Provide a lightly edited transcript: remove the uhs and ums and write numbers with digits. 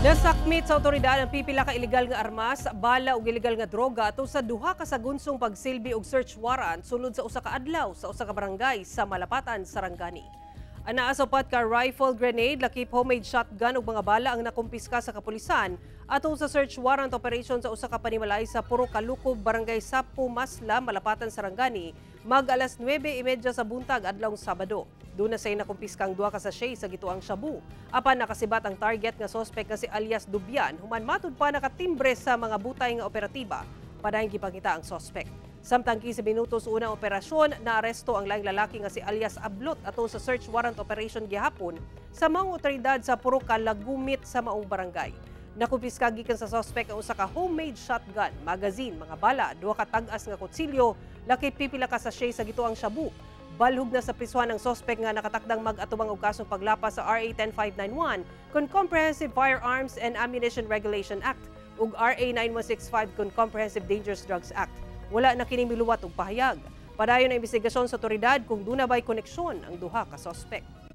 Nasakmit sa otoridad ang pipila ka ilegal nga armas, bala ug ilegal nga droga atol sa duha ka sagunsong pagsilbi og search warrant sulod sa usa ka adlaw sa usa ka barangay sa Malapatan, Sarangani. Anaa sa upat ka rifle grenade, lakip homemade shotgun ug mga bala ang nakumpiska sa kapulisan atol sa search warrant operation sa usa ka panimalay sa Puro Kalukob, Barangay Sapo Masla, Malapatan, Sarangani, mag alas 9:30 sa buntag adlawng Sabado. Duna say nakumpiska ang duha ka sachet sa gituang shabu. Apan nakasibat ang target nga suspect nga si alias Dubian human matud pa nakatimbre sa mga butay nga operatiba. Padayong gipangita ang suspect. Samtang 15 minutos sa unang operasyon, naaresto ang laing lalaki nga si alias Ablot atol sa search warrant operation gihapon sa mga otoridad sa Puro Kalagumit sa maong barangay. Nakumpiska gikan sa suspect ang usa ka homemade shotgun, magazine, mga bala, duha ka tag-as nga kutsilyo, lakip pipila ka sachet sa gituang shabu. Balhog na sa prisuhan ang suspect nga nakatakdang mag-atubang og kasong paglapas sa RA 10591 kon Comprehensive Firearms and Ammunition Regulation Act ug RA 9165 kon Comprehensive Dangerous Drugs Act. Wala na kini miluwat og pahayag. Padayon ang investigasyon sa otoridad kung duna ba'y koneksyon ang duha ka suspect.